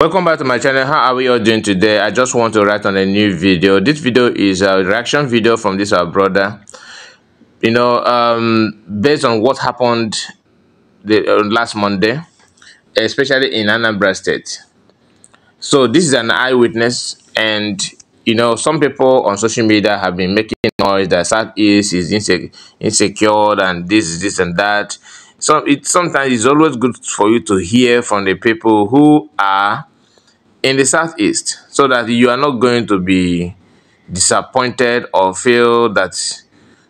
Welcome back to my channel. How are we all doing today? I just want to write on a new video. This video is a reaction video from this our brother. Based on what happened last Monday, especially in Anambra State. So this is an eyewitness, and some people on social media have been making noise that Southeast is insecure and this and that. So sometimes it's always good for you to hear from the people who are in the Southeast, so that you are not going to be disappointed or feel that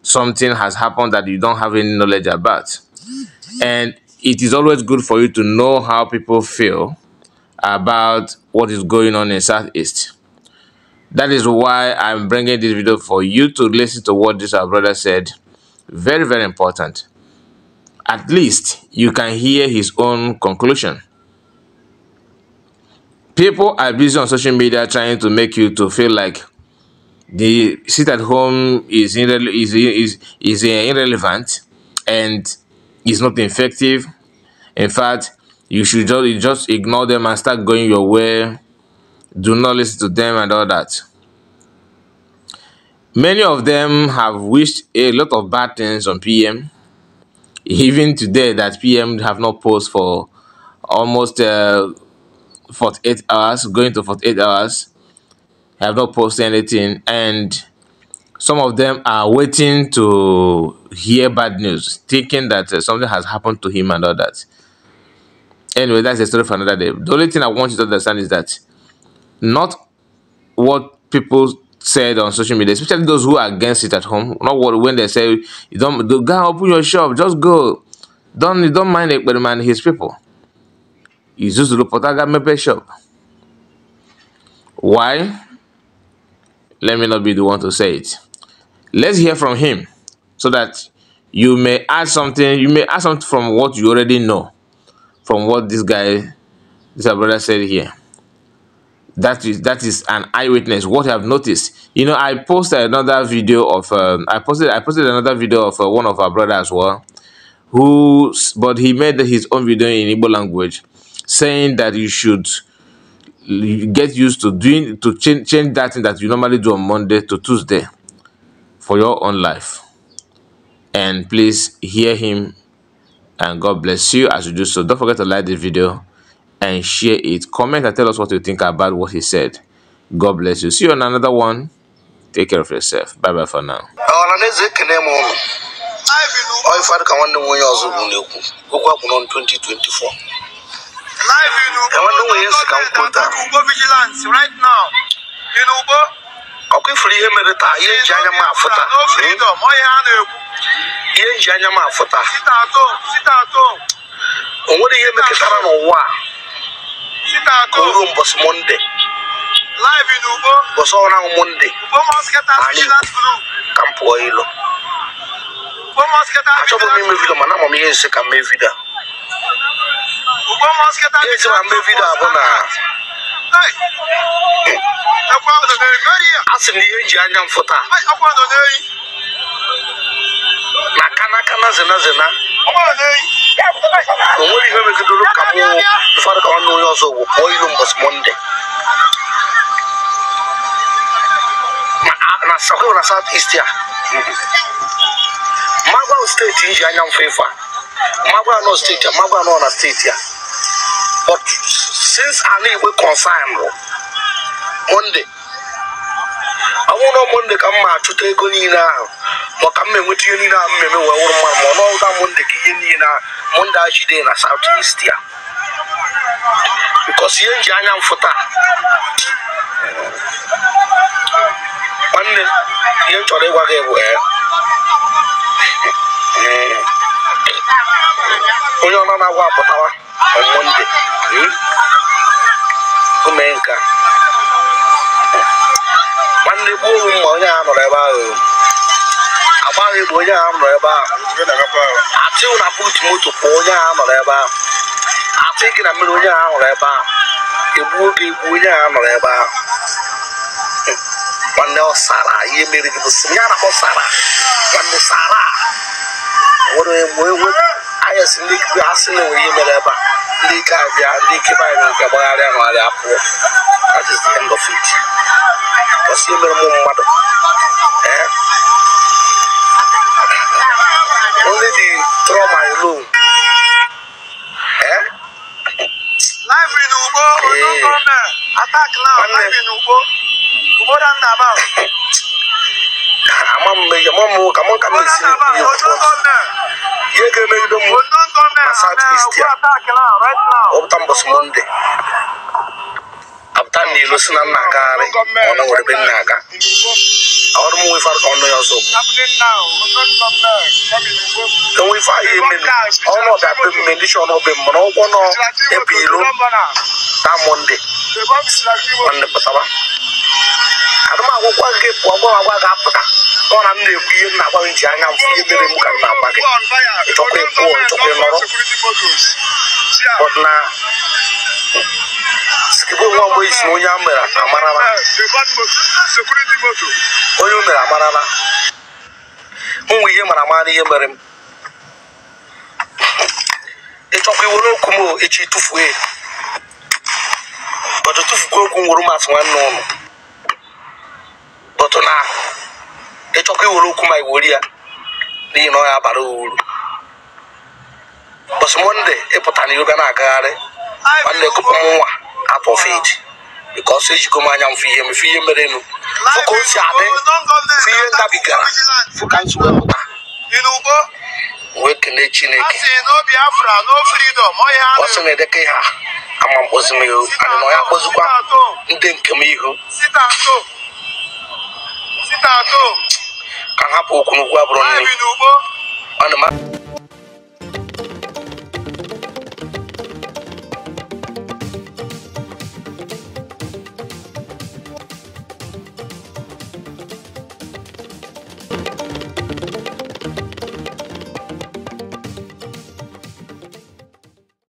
something has happened that you don't have any knowledge about. And it is always good for you to know how people feel about what is going on in Southeast. That is why I'm bringing this video for you to listen to what this our brother said. Very, very important. At least you can hear his own conclusion. People are busy on social media trying to make you to feel like the sit at home is irrelevant and is not effective. In fact, you should just ignore them and start going your way. Do not listen to them and all that. Many of them have wished a lot of bad things on PM. Even today, that PM have not posted for almost 48 hours, going to 48 hours, have not posted anything, and some of them are waiting to hear bad news, thinking that something has happened to him and all that. Anyway, that's a story for another day. The only thing I want you to understand is that not what people said on social media, especially those who are against it at home, not what when they say you don't go open your shop, just go, don't mind Ekpa and his people. He's just the Potaga Mepe shop. Why? Let me not be the one to say it. Let's hear from him so that you may add something. You may add something from what you already know, from what this our brother said here. That is an eyewitness. What I have noticed. I posted another video of I posted another video of one of our brothers as well, but he made his own video in Igbo language, saying that you should get used to change that thing that you normally do on Monday to Tuesday for your own life. And please hear him, and God bless you as you do so. Don't forget to like this video and share it. Comment and tell us what you think about what he said. God bless you. See you on another one. Take care of yourself. Bye bye for now. Vigilance right now. Okay, free him at a Janya Mafuta. Yen Janya Mafuta. Sit at home. What do you make it on wa? Sit at home was Monday. Live in Ubo was on Monday. Almost get a vigilance group. Campoilo. Almost get a vigilance group. Manam is a Camevida. Almost get a vigilance group. As in the Janyam Fota, Nakana Zena, when we have to look up the father also Oilum was Monday. Nasakura Southeast here. Magua State in Janyam Favor. Magua no state, Magua no state here. But since I need we concern Monday, I want on Monday come out to take on you now. But come in with you now, maybe we're all that Monday, Monday she did in a Southeast here. Because you're in Janyam Fota. Monday, you're trying to work everywhere. We don't know what on Monday. Kumenka. Monday buru moya amreba. Abari boya amreba. Ati una put moto boya amreba. Ati na miloya amreba. Ebugi boya amreba. Monday osara ye meri ki businyana ko sara. Monday sara. What I assume we are seeing we mereba. ndị ike abịa ndị ike banyere nke gbagharịa nụgharị apụọ. That is the end of it. Ọsị mere mụ mmadụ. Only the trauma alone. Life in Ubo, attack now. Life in Ubo. Ubo down about. Come on, come and see me. You can make them Southeast here. Open Monday. After the listen and Nagari, on our bin Naga. Our move for on your soap. Then we find him in all of that meditation of him, Monobono, Epilu, that Monday on the Patava. I don't know what I get for what happened. On a new being now in China, feeling can now back it. It's okay for it, but now. People want to use no yammer, Amarana. Security motor. Oh, you know, Amarana. Who we hear Maramani Yamarim. It's okay, we will come, it's too free. But the two go room as one known. But now, it's okay, we will come my warrior. You know about all. But Monday, a potani you can agare. And they come out of it because you come and feel him, Merino. Focus, fear Nabiga, Focus, working the Chineke. No Biafra, no freedom. What's in the Dekeha? I'm on Bosmio, and I was one. Then come here. Sit down. Can happen. Life in Ubo. On the map.